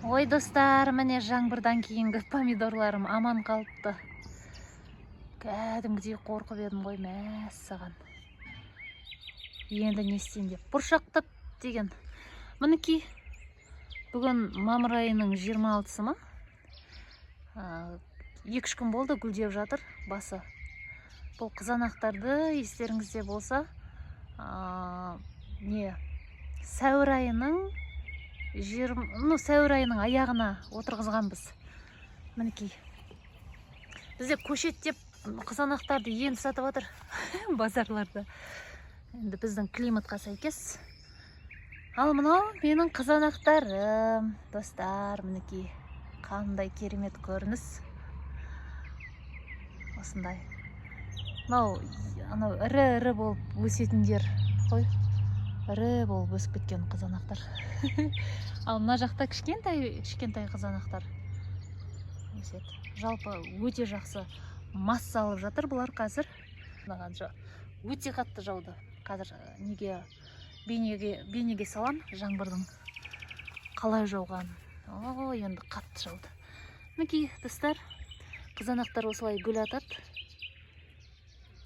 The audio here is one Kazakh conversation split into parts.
Ой, достар, міне, жаңбырдан кейінгі помидорларым аман қалыпты. Кәдімгідей қорқып едім ғой, мәссаған. Енді не істеймін деп. Бұршақтап деген. Мінекей, бүгін мамыр айының 26-сы ма? 2-3 күн болды, гүлдеп жатыр басы. Бұл қызанақтарды, естеріңізде болса, не, сәуір айының ну, сәуір айының аяғына отырғызғанбыз. Мінекей. Бізде көшет деп қызанақтарды енді сатып жатыр базарларда. Енді біздің климатқа сәйкес. Ал мынау менің қызанақтарым, достар, мінекей. Қандай керемет көрініс. Осындай. Мынау анау ірі-ірі болып өсетіндер қой. Ірі болып өсіп кеткен қызанақтар. Ал мына жақта кішкентай, кішкентай қызанақтар өседі. Жалпы өте жақсы масса алып жатыр бұлар қазір. Мынаған өте қатты жауды. Қазір неге бейнеге салам жаңбырдың қалай жауғанын. О, енді қатты жауды. Мінекей, достар, қызанақтар осылай гүл атады.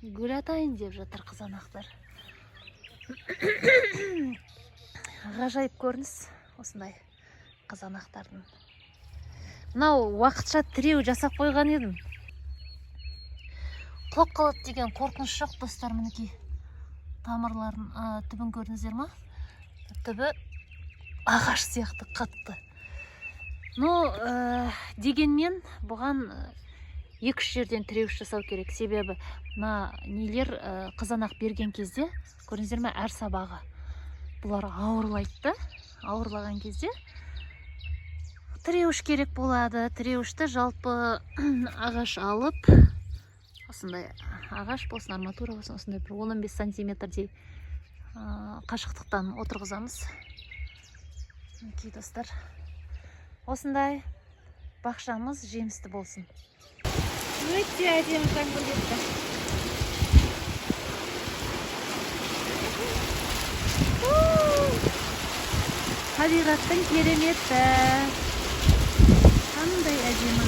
Гүл атайын деп жатыр қызанақтар. Ғажайып көрініс осындай қызанақтардың. Мынау уақытша тіреу жасап қойған едім. Құлап қалады деген қорқыныш жоқ, достар, мінекей. Тамырларын, түбін көрдіңіздер ма? Түбі ағаш сияқты қатты. Ну, дегенмен бұған екі-үш жерден тіреуіш жасау керек. Себебі мына нелер, қызанақ берген кезде, көрдіңіздер ме, әр сабағы бұлар ауырлайды да. Ауырлаған кезде тіреуіш керек болады. Тіреуішті жалпы ағаш алып, осындай ағаш болсын, арматура болсын, осындай бір 10-15 сантиметрдей қашықтықтан отырғызамыз. Мінекей, достар, осындай бақшамыз жемісті болсын. Өте әдемі жаңбыр кетті. Табиғаттың кереметі. Қандай әдемі.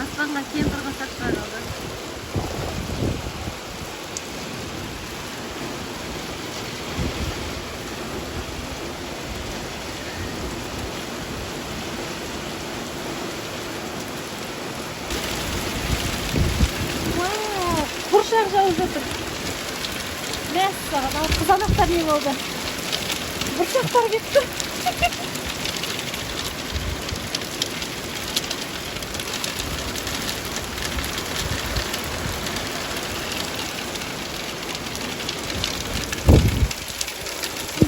Аспанға кемпір қосақ шығарылды. Вау, бұршақ жауып жатыр. Мәссаған, ал қызанақтар не болды? Бұршақтар кетті.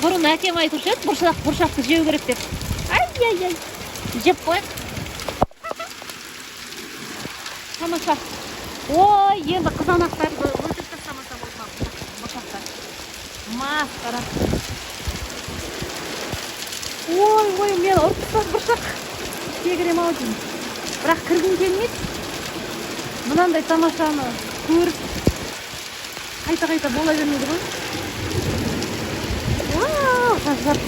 Бұрын әкем айтушы еді, бұршақты жеу керек деп. Ай-яй-яй. Жеп қояйық. Тамаша. Ой, енді қызанақтарды өлтіріп тастамаса болды ма, бұршақтар. Масқара. Ой, ой, мен ұрып тастады бұршақ. Ішке кірем ау деймін. Бірақ кіргім келмейді. Мынандай тамашаны көріп қайта-қайта бола бермейді ғой. Вау, ғажап.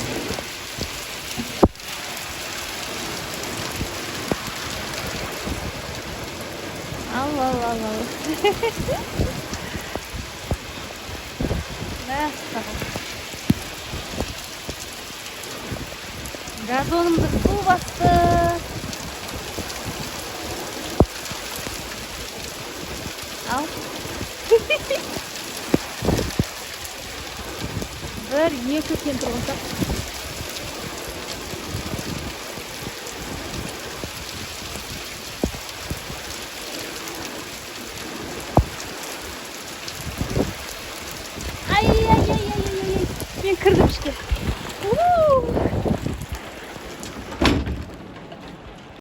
Ал, ал, ал, ал. Мәссаған. Газонымды су басты. Ал. Бір, екі кемпір қосақ. Ай, ай, ай, ай, ай, ай. Мен кірдім ішке.